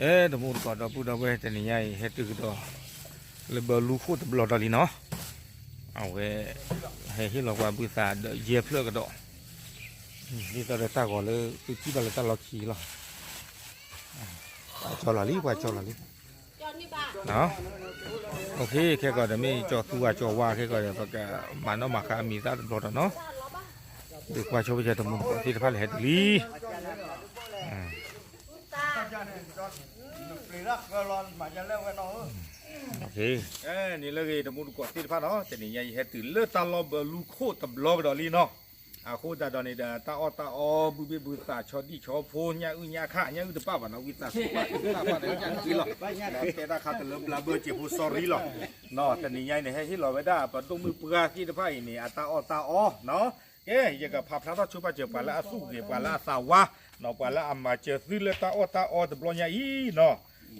အဲ တမူတကိးဒီပုၢ်ဒီဝဲၢ် တနံၤညါအံၤ ဟဲတုၤကဒီး လၢဘၢလူခိၣ်တဘျီဒီးလံနီၤ, အဝဲ ဟဲဟ့ၣ်လီၤပှၤဘုသးဒီးယဲၢ်ဖျၢၣ်ကဒီး, ဒ်သိးဒီးတၢ်ဂီၤလၢသုထံၣ်ဘၣ်လၢတၢ်လီၢ်ခံလီၤ, ပှၤကၠီလီၤလံ ပှၤကၠီလီၤလံ, ခဲကီးဒီးမ့ၢ်ကၠီသူဝါကၠီဝါ ခဲကီးဒီး ပကမၤနီၣ်မၤဃါအမံၤသၣ်တဘျီဒီးနီၤ, ဒုးကွၢ်ဆိပကဲတမူတကိးသ့ၣ်တဖၣ်လၢဟဲတုၤလံ န့ၣ်လၢဂ့ၤ တမူတကိးသ့ၣ်တဖၣ်နီၤ, တနံၤညါအံၤဟဲတုၤလၢတၢ်လီၢ်ဘၢလူခိၣ်တဘျီကဒီးလံနီၤ, အဃိသတးဒီးန့ၣ်ဒီး တၢ်အီၣ်တၢ်အီ ဘုဘ့ၣ်ဘုသး ဆီဒံၣ်ဆီဖိ ညၣ်အုၣ်ညၣ်ခၣ် ညၣ်အုၣ်တပၣ်ဘၣ်နီၤ ဝံသးစူၤ ပၣ်တပၣ်န့ၣ် ညၣ်အုၣ်လီၤ, တဲတၢ်ခါတလၢဘျါဘၢစဲးဖိ sorry လီၤ, တနံၤညါအံၤန့ၣ် ဟဲဟ့ၣ်လီၤဝဲဒၣ် ပဒိၣ်မုၣ်ပှၢ်သ့ၣ်တဖၣ်အံၤန့ၣ် အတၢ်အီၣ်တၢ်အီနီၤ, ကဲ ယကဖးဖျါထီၣ်ဆိပာ်စၢၤ ပှၤလၢအသူၣ်ဂ့ၤ ပှၤလၢအသးဝါနီၤ, ပှၤလၢအမၤစၢၤသုလၢတၢ်အီၣ်တၢ်အီတဘျီညါအံၤနီၤ,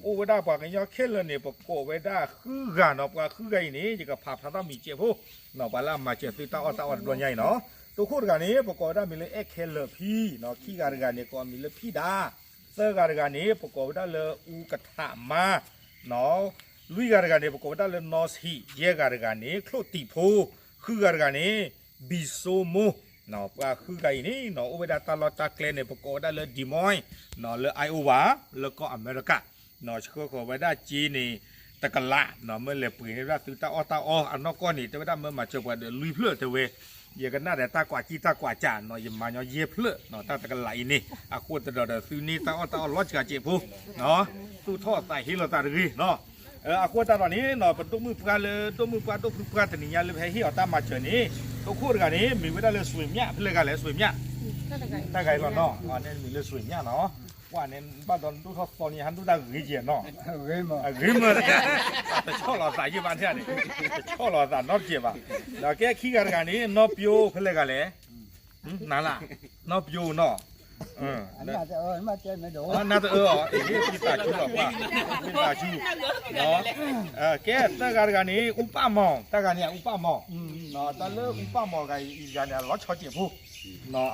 အိၣ်ဝဲဒၣ်ပှၤကညီခဲလၢာ်န့ၣ် ပကိးဝဲဒၣ်ဃုဂၤနီၤ, ပှၤဃုဂၤအံၤန့ၣ် ယကဖးဖျါထီၣ်မံၤစဲးဖိနီၤ, ပှၤလၢအမၤစၢၤသုတၢ်အီၣ်တၢ်အီတဘျီညါအံၤနီၤ, တိခိၣ်တဂၤန့ၣ် ပကိးဝဲဒၣ်မံၤလၢအဲၣ်ခဲလၢာ်ဖံနီၤ, ခံဂၤတဂၤန့ၣ် ကိးမံၤလၢဖံဒါ, သၢဂၤတဂၤန့ၣ် ပကိးဝဲဒၣ်လၢအူကထးမါနီၤ, လွံၢ်ဂၤတဂၤန့ၣ် ပကိးဝဲဒၣ်လၢနီဆံး, ယဲၢ်ဂၤတဂၤန့ၣ် ချိၣ်တံာ်ဖိ, ဃုဂၤတဂၤန့ၣ် ဘံၣ်စိမိၢ်, ပှၤဃုဂၤအံၤန့ၣ်နီၤ အိၣ်ဝဲဒၣ်တၢ်လီၢ်တၢ်ကျဲန့ၣ် ပကိးဝဲဒၣ်လၢ Des Moines နီၤ လၢ Iowa လၢကီၢ်အမဲရကၤနီၤ, ဆှၢဃီၤဝဲဒၣ်စ့န့ၣ် တကလးနီၤ, မ့ၢ်လဲၤပှ့ၤန့ၢ်ဝဲဒၣ်သုတၢ်အီၣ်တၢ်အီ, အနီၢ်ကီၢ်န့ၣ် တဲဝဲဒၣ်မၢမၤစၢၤပှၤဒီးလွံၢ်ဖျၢၣ်တဲဝဲ, ယကနၣ်ဒီးတၢ်ကွၢ်စံၣ်တၢ်ကွၢ်စၢ်နီၤ, ယမၤညီယဲၢ်ဖျၢၣ်နီၤ, တၢ်တကလးအံၤန့ၣ် အဃိသတးဒီးသုန့ၢ်တၢ်အီၣ်တၢ်အီလီၤစှၤစဲးဖိ သူၣ်ထီၣ်သးဟ့လီၤသးတဂ့ၤနီၤ, အဃိသတးဒီးန့ၣ်နီၤ ပဒိၣ်မုၣ်ပှၢ်လၢ ဒိၣ်မုၣ်ပှၢ်ဒိၣ်ဖုပှၢ်တနံၤညါလၢပဟဲဟ့ၣ်အီၤတၢ်မၤစၢၤန့ၣ် တိခိၣ်တဂၤန့ၣ် မံၤဝဲဒၣ်လၢစွ့ၤမျၣ်, ဖဲလဲၣ်ဂၤလဲၣ် စွ့ၤမျၣ်, တၢ်ဂၤအံၤလီၤနီၤ, န့ၣ်မံၤလၢစွ့ၤမျၣ်နီၤ, ကွၢ်န့ၣ် ဘၣ်ဒီးဒိၣ်ထီၣ်သီန့ၣ် ဟးဒိၣ်တၢ်ဂ့ၤကဲနီၤ, အဂ့ၤမး, တဆီၣ်လီၤသးယံာ်ဘၣ်န့ၣ်န့ၣ်, တဆီၣ်လီၤသးနီတစဲးဘၣ်, ဒီးကဲခံဂၤတဂၤန့ၣ် နီၢ်ပျိ ဖဲလဲၣ်ဂၤလဲၣ် နၤလၢ်, နီၢ်ပျိနီၤ, နတအၢအီၤ, ဝံသးစူၤလီၤပှၤ, ဝံသးစူၤ, ကဲသၢဂၤတဂၤန့ၣ် အူပၣ်မီၤ, တၢ်ဂၤန့ၣ် အူပၣ်မီၤ, တၢ်လၢအူပၣ်မီၤဂၤအံၤတဂၤန့ၣ် အလီၤဆီစဲးဖိ,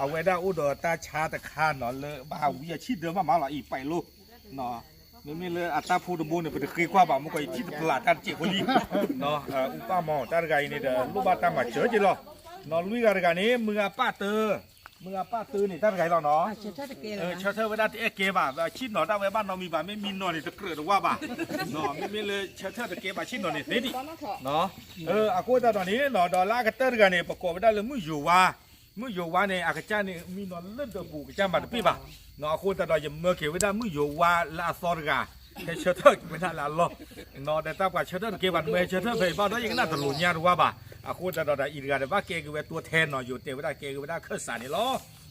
အဝဲဒၣ်အိၣ်ဒီးတၢ်ဆါတခါနီၤ လၢဘၣ်ဟးဝံအဆံၣ်ဒၢမးမးလီၤ အံၤပာ်လိ မ့မ့ၢ်လၢအတၢ်ဖိတဘိန့ၣ် ပတဃ့ကွၢ်ဘၣ် မ့ၢ်ကီးယထံၣ်တပျၢ်တၢ်တစဲးဖိလံ, အူပၣ်မီၤ တၢ်တဂၤအံၤန့ၣ်ဒီး လိၣ်ဘၣ်တၢ်မၤစၢၤက့လီၤ, နီၢ်လွံၢ်ဂၤတဂၤန့ၣ် မုၢ်အပၣ်တၢ, မုၢ်အပၣ်တၢန့ၣ် တၢ်တဂၤအံၤလီၤနီၤ, ဆၢထၢၣ်တကဲဘၣ် ဆၢထၢၣ်ဝဲဒၣ်တအဲၣ်ကဲဘၣ်, ဆ့ၣ်နီၤတၢ်ဝဲဘၣ်နီတမံၤဘၣ်, မ့ၢ်မံနီၤန့ၣ် တကြၢးတဝၢ်ဘၣ်, မ့မ့ၢ်လၢဆၢထၢၣ်တကဲဘၣ် ဆ့ၣ်နီၤန့ၣ်သ့ဒံး, အဃိသတးဒီးန့ၣ်နီၤ ဒီးလၢအကတၢၢ်တဂၤန့ၣ် ပကိးဝဲဒၣ်လၢမုၣ်ယိၤဝါ, မုၣ်ယိၤဝါန့ၣ် အကစၢ်န့ၣ် မံနီၤလၢဒၢးပူၤ ကစၢ်မၤတပ့ၢ်ဘၣ်, အဃိသတးဒီး ယမၢက့ၤဝဲဒၣ်မုၣ်ယိၤဝါလၢအသီတဂၤ, ဟဲဆၢထၢၣ်က့ၤဝဲဒၣ်လၢအလီၢ်, ဒီးတၢ်ပှၤဆၢထၢၣ်တကဲဘၣ် နမ့ၢ်ဟဲဆၢထၢၣ်ဖဲအံၤဘၣ်ဒီး ယကနၣ်တလိာ်ညါတဝၢ်ဘၣ်, အဃိသတးဒီး အံၤတဂၤဒီးဘၣ်ကဲက့ၤဝဲတိထဲနီၤ, ယိၤတဲဝဲဒၣ်ကဲက့ၤဝဲဒၣ်ခၢၣ်စးန့ၣ်လီၤ.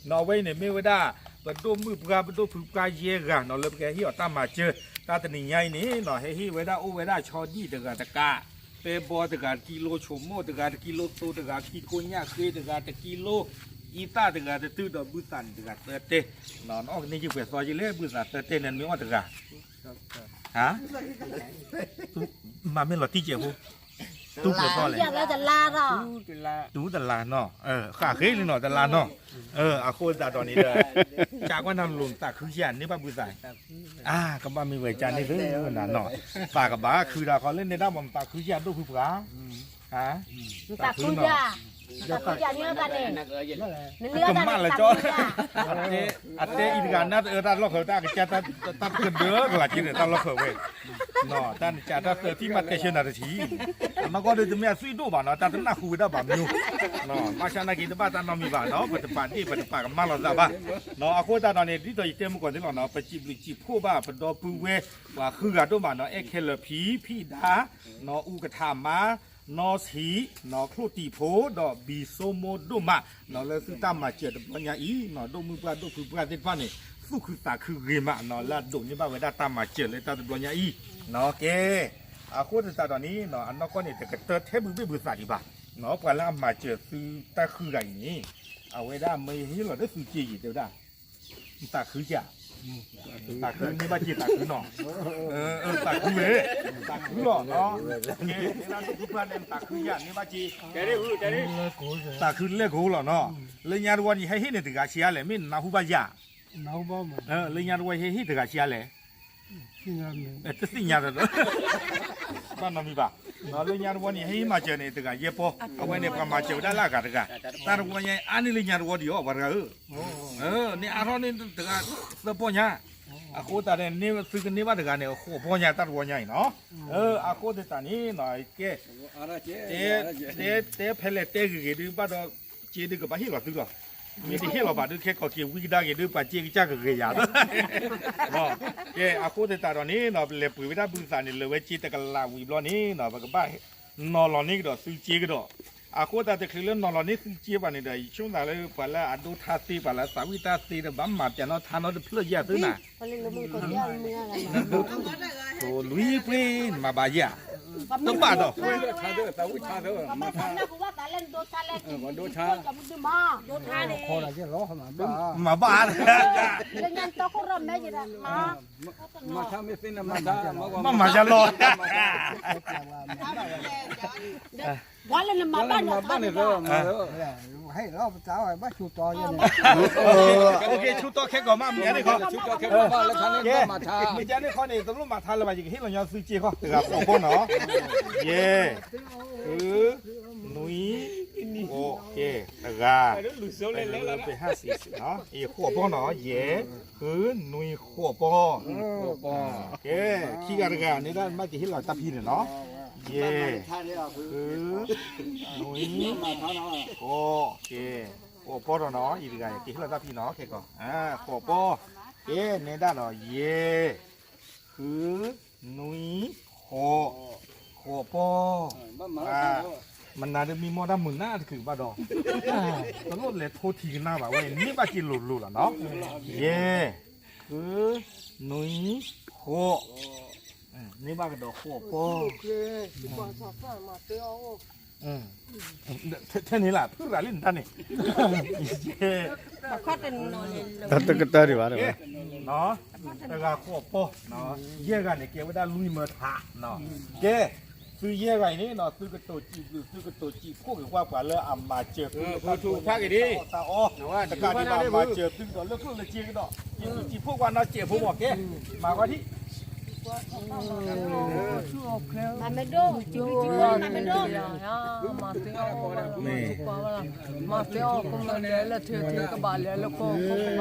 နီၤ အဝဲအံၤန့ၣ်မ့ၢ်ဝဲဒၣ် ပဒိၣ်မုၣ်ပှၢ် ပဒိၣ်ဖုပှၢ်ယဲၢ်ဂၤနီၤ လၢပကဟဲဟ့ၣ်အီၤတၢ်မၤစၢၤ တၢ်တနံၤညါအံၤန့ၣ်နီၤ ဟဲဟ့ၣ်ဝဲဒၣ်အိၣ်ဝဲဒၣ်ဆီဒံၣ်တဂၤတကး, ပဲဘီတဂၤတကံလိ, ဆိမိၣ်တဂၤတကံလိ, သိတဂၤ, ခံကိညၣ်ဃ့တဂၤတကံလိ, အံသၣ်တဂၤတတုၢ်ဒီး ဘုသးန့ၣ်တဂၤသၢတဲာ်, နအီၣ်ကန့ၢ်ယုၢ်ပှဲၤသီယုၢ်လဲၣ် ဘုသးသၢတဲာ်န့ၣ် နမ့ၢ်အီၣ်တဂၤ ဟါ, မၤမ့ၢ်လီၤတံၢ်ကဲးဖိ, တူၢ်ပျဲၤသီလဲၣ်, တူၢ်တလါနီၤ, ဃၣ်ဃ့လံနီၤ တလါနီၤ, အဃိသတးဒီးန့ၣ်ဒီး ကးကွၢ်နၤလိၤ နသးခုယၤန့ၢ်ဘၣ်ဘုသး, အါ ကဘၣ်မ့ၢ်ဝဲကန့ၢ်လၢနၤနီၤ, သးကဘၣ်ခုဒၣ်ဃီလၢန့ၣ်ဒၣ်မး နသးခုယၤဒိၣ်ဖုပှၤ, သးခုယၤ, ကမၣ်လၢကၠီ အတဲအံၤတဂၤ နတအၢတၢ်လီၢ်ဃၢၤ တၢ်ကစၢ်တၢ်တကဒၢကလၤက့န့ၣ် တၢ်လီၢ်ဃၢၤဝဲ, တၢ်နကးတၢ်သၢထံၣ်မးတဲဆၢနၤတထံၣ်, အနီၢ်ကီၢ်ဒီးတမ့ၢ်အသွံၣ်ဒိၣ်ဘၣ်နီၤ တၢ်တနၢ်ဟူဝဲဒၣ်ဘၣ်မနုၤ, ဘၣ်ဆၣ်နာ်က့တဘၣ်တၢ်နီတမံၤဘၣ်နီၤ ပတပာ်ဒ့ၣ်ပတပာ်ကမၣ်လိာ်သးဘၣ်, အဃိသတးဒီးန့ၣ် ဒ်သိးယတဲမုၢ်ကီၢ်သ့လီၤနီၤ ပစံးဘျုးစံးဖှိၣ်ဘၣ် ပဒီပုၢ်ဝဲၢ် ပှၤဃုဂၤဒိၣ်မးနီၤ အဲၣ်ခဲလၢာ်ဖံ ဖံဒါ နီၢ်အူကထါမါ နီၢ်ဆံး နီၢ်ချိၣ်တံၢ်ဖိ ဒီးဘံၣ်စိမိၢ်ဒိၣ်မး နီၢ်လၢသုတၢ်မၤစၢၤတဘျီညါအံၤ နီၢ်ဒိၣ်မုၢ်ပှၢ်ဒိၣ်ဖုပှၢ်သ့ၣ်တဖၣ်န့ၣ် သူၣ်ခုသးခုဂ့ၤမး နီၢ်လၢအဒိးန့ၢ်ဘၣ်ဝဲဒၣ် တၢ်မၤစၢၤလၢတၢ်တဘျီညါအံၤ နီၢ်ကဲ အဃိသတးဒီးန့ၣ် အနီၢ်ကီၢ်န့ၣ် တကတၢၢ်ထဲဘုဘ့ၣ်ဘုသးဒံးဘၣ် နီၢ်ပှၤလၢအမၤစၢၤသုတၢ်ဃုဂၤအံၤန့ၣ် အဝဲဒၣ်မ့ၢ်ဟ့ၣ်လီၤဒီးသုစ့ယံၤတဲဝဲဒၣ် နသးခုယၤ, သးခုန့ၢ်ဘၣ်စ့သးခုနီၤ, သးခုဝဲ, သးခုလီၤ, ကဲ နသးခုယၤန့ၢ်ဘၣ်စ့, သးခုလဲၢ်ကိလီၤနီၤ, လၢညါတဝီန့ၣ် ဟဲဟ့ၣ်န့ၣ်တဂၤဆံးအါလဲၣ် မ့ၢ်နနၢ်ဟူဘၣ်ယၤ, လၢညါတဝီဟဲဟ့ၣ်တဂၤဆံးအါလဲၣ်, တသ့ၣ်ညါဒီး ဘၣ်နီတမံၤဘၣ်. လၢညါတဝီန့ၣ် ဟဲမၤစၢၤန့ၣ် တဂၤယဲၢ်ပီၢ်, အဝဲန့ၣ် ပှၤမၤစၢၤဝဲဒၣ်လၢအဂၤတဂၤ, တၢ်တဝီညါအါန့ၢ်လၢညါတဝီဒံးအီၤ ပှၤတဂၤဧၢ, န့ၢ်အါထီၣ်န့ၢ်တဂၤသၢပီၢ်ညါ, အဃိသတးန့ၣ် သုကန့ၢ်ဘၣ်တဂၤန့ၣ် ဃိးပီၢ်ညါ တၢ်တဝီညါအံၤနီၤ. အဃိသတးန့ၣ် ကဲ တဲ တဲဖဲလဲၣ်တဲဂ့ၤဂ့ၤဒုး ဘၣ်ဒီး စ့ဒုးကဘၣ်ဟ့ၣ်လီၤသုလီၤ. မ့ၢ်တဟ့ၣ်လီၤဘၣ်ဒုး ခဲကိာ်က့ၤဝံကဒါက့ၤဒုး ပှၤစ့ကစၢ်ကဂ့ၤယၤလီၤ. ကဲအဃိသတးဒီးန့ၣ်နီၤ ပလဲၤပှ့ၤဝဲဒၣ်ဘုသးန့ၣ် လၢာ်ဝဲစ့တကလးဝံၤဘျီန့ၣ်နီၤ ပကဘၣ်နီၤလီၤန့ၢ်ကဒီးသုစ့ကဒီး, အဃိသတးတချုးလၢနီၤလီၤန့ၢ်သုစ့ဘၣ်န့ၣ်ဒီး ယဆိကမိၣ်လၢပှၤလၢအဒိထါသ့ ပှၤလၢအသးဝံၣ်တၢ်သ့ဒီး ဘၣ်မၤပျးနီၢ်တဖျၢၣ်ယဲၢ်သုနၤ နဒိ သိလွံၢ်ပှ့ၤ နမၤဘၣ်ယဲၢ်, တဘၣ်ဒီး မၤဘၣ်, မၤယလီၤ ဆူတီခဲကိာ်မး မ့ၢ်န့ၣ်ခီ, မ့ၢ်န့ၣ်ခီန့ၣ် တလိၣ်မၤထါလၢၤဘၣ် ယကဟ့ၣ်လီၤညီသုစ့ခီ တဂၤဃိးပီၢ်နီၤ, ယဲၢ်, ဃု, နွံ, ဃိး, ကဲ, တဂၤ, ဃိးပီၢ်နီၤ, ယဲၢ်, ဃု, နွံ, ဃိးပီၢ်, ကဲ, ခံဂၤတဂၤန့ၣ်ဒၣ် မ့ၢ်ကဟ့ၣ်လီၤတၢ်ဖံန့ၣ်နီၤ, ယဲၢ်, ဃု, နွံ, ဃိး, ကဲ, ဃိးပီၢ်နီၤနီၤ, အံၤတဂၤ ကဟ့ၣ်လီၤတၢ်ဖံနီၤ, ခဲကီး, ဃိးပီၢ်, ကဲ, နဲဒၣ်ဒီး ယဲၢ်, ဃု, နွံ, ဃိး, ဃိးပီၢ်, မနၤဒ်မံမီၢ်တၢ်မုာ်နၢ်တချုးဘၣ်ဒီး, တလိၣ်လဲၤထိထံကနၣ်ဘၣ်ဝဲ န့ၢ်ဘၣ်က့ၤလိၤလိၤလီၤနီၤ, ယဲၢ်, ဃု, နွံ, ဃိး, န့ၢ်ဘၣ်ကဒီးဃိးပီၢ် ထဲန့ၣ်လၢ ဖုရၤလံနတၢ်န့ၣ်, တကတၢၢ်ဒံးဘၣ်, တဂၤဃိးပီၢ်, ယဲၢ်ဂၤန့ၣ် ကဲဝဲဒၣ်လွံၢ်မၢထး, ကဲ, သုယဲၢ်ဂၤအံၤန့ၣ် သုကတိၤစံးဘျုး သုကတိၤစံးဖှိၣ်က့ၤကွၢ်ပှၤလၢအမၤစၢၤသုလၢတၢ်အီၣ်တၢ်အီ, တကးဒံးဘၣ် မၤစၢၤသုကဒီးလၢကျိၣ်လၢစ့ကဒီး, စံးဘျုးစံးဖှိၣ်ကွၢ်နီၤ စဲးဖိမီၢ်ကဲ, မၤကွၢ်ထံ မၤမ့ၢ်ဒိၣ်, မၤမ့ၢ်ဒိၣ်, မၤသ့အီၣ်, မၤသ့အီၣ်ကမၢ်လဲၤလၢထံထံကဘၣ်လဲၤလၢခိခိကဘၣ်,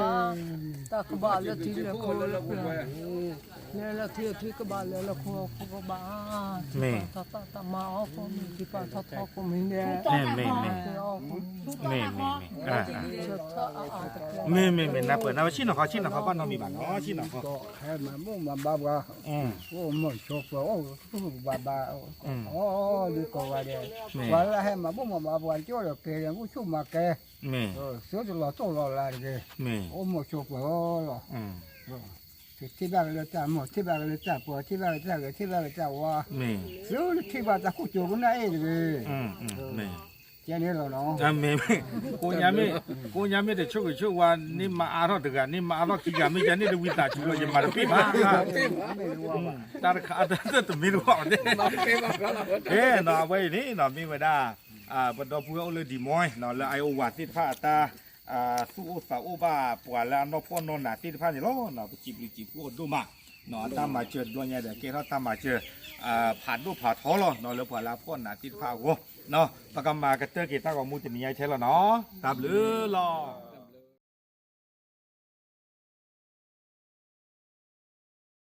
တၢ်ကဘၣ်လၢထံလၢခိလၢပျၢၤ, လဲၤလၢထံထံကဘၣ်လဲၤလၢခိခိကဘၣ်, ထံပာ်ထီၣ်တၢ်တမၤအီၣ်ကိးမံၤဒဲး, မၤသ့အီၣ်ကိးမံၤ, မ့ၢ်မ့ၢ်မ့ၢ်, မ့ၢ်မ့ၢ်မ့ၢ်, နၢ်ပၢၢ်နၢ်ပၢၢ် ဆ့ၣ်နီၤခီ ဆ့ၣ်နီၤခီ ဘၣ်နီတမံၤဘၣ်နီၤ ဆ့ၣ်နီၤခီ ဟဲမၤဘူၣ်မၤဘါပှၤ, အိၣ်မုာ်ဆိးပၢၤ အိၣ်ဘၣ်ဘၣ်, အီၣ်ဒ်ကိးဂၤဒဲး, ပှၤလၢဟဲမၤဘူၣ်မၤဘါပှၤ ကၠိဒီးကဲၤဒီး ဘူၣ်ဆူၣ်မၤကဲ, သုတလီၤတိၢ်လီၤလၤတဂ့ၤ, အိၣ်မုာ်ဆိးပၢၤလီၤ, ထံၣ်ဘၣ်က့ၤလၢတၢ်မိၢ် ထံၣ်ဘၣ်က့ၤလၢတၢ်ပၢၤ ထံၣ်ဘၣ်က့ၤတၢ်ဂဲၤ ထံၣ်ဘၣ်က့ၤတၢ်ဝါ, သုထံၣ်ဘၣ်တၢ်ခိၣ်ကၠိကနၣ်အ့ၣ်တဂ့ၤ, ကဲန့ၣ်လီၤနီၤ. ကိးညါမ့ၢ်တဆိၣ်ဂ့ၤဆိၣ်ဝါ န့ၢ်မၤအါထီၣ်တဂၤ န့ၢ်မၤအါထီၣ်ခံဂၤ မ့ၢ်ယၤန့ၣ်တဝံသးစူၤလီၤ ယမၤတပ့ၢ်ဘၣ်, တၢ်တခါတမ့ၢ်တဘၣ်ဘၣ်, ကဲနီၤ အဝဲအံၤန့ၣ်နီၤ မ့ၢ်ဝဲဒၣ် ပဒီပုၢ်ဝဲၢ်အိၣ်လၢ Des Moines နီၤ လၢ Iowa သ့ၣ်တဖၣ်အတၢ် သူၣ်အိၣ်သးအိၣ်ဘၣ်ပှၤလၢအနီၢ်ဖှီၣ်နီၢ်နးသ့ၣ်တဖၣ်န့ၣ်လီၤ. ပစံးဘျုးစံးဖှိၣ်အီၤဒိၣ်မး, အတၢ်မၤစၢၤတဘျီညါဒီး ကဲထီၣ်တၢ်မၤစၢၤ ဖးဒိၣ်ဖးထီလီၤ လၢပှၤလၢအဖှီၣ်နးသ့ၣ်တဖၣ်အဂီၢ်, ပကမၤကတၢၢ်က့ၤတၢ်ဂီၤမူတနံၤညါထဲလီၤနီၤ, တၢ်ဘျုးလီၤ.